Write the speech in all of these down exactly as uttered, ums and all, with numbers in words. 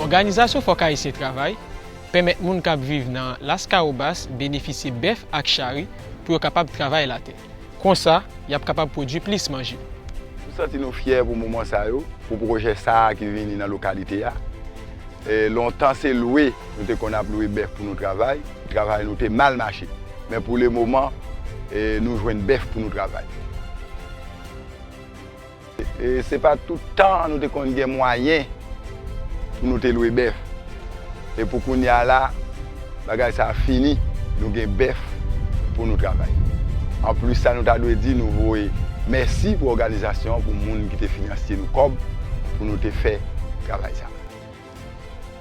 Òganizasyon Fòk Ayisyen Travay pèmèt moun k ap viv nan Laskawobas benefisye bèf ak chari pou yo kapab travay latè. Konsa, y ap kapab pwodui plis manje. Nou santi nou fyè pou moman sa yo, pou pwojè sa a ki vini nan lokalite a. E, lontan se lwe, nou te konn ap lwe bèf pou nou travay. Travay nou te mal mache. Men pou le moman, e, nou jwenn bèf pou nou travay. E se pa tout tan nou te konn gen mwayen pou nou te lwe bèf. E pou kounye a la, bagay sa a fini, nou gen bèf pou nou travay. Anplis sa, nou ta dwe di nou voye mèsi pou òganizasyon an, pou moun ki te finansye nou kòb pou nou te fè travay sa a.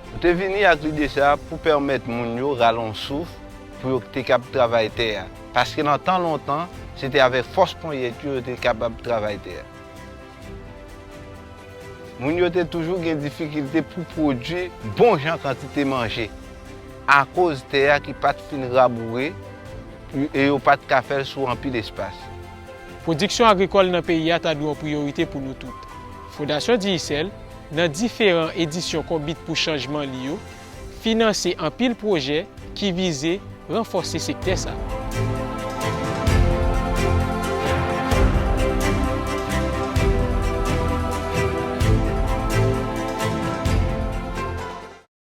Nou te vini ak lide sa a pou pèmèt moun yo rale yon souf pou yo te kab travay tè a. Paske nan tan lontan, se te avèk fòs ponyèt yo yo te kapab travay tè a. Moun yo te toujou gen difikilte pou pwodui bon jan kantite manje, akoz tè a ki pa t fin raboure e yo pa t ka fè l sou anpil espas. Pwodiksyon agrikòl nan peyi a ta dwe yon priyorite pou nou tout. Fondasyon Digicel, nan diferan edisyon Konbit pou chanjman li yo, finanse anpil pwojè ki vize ranfòse sektè sa a.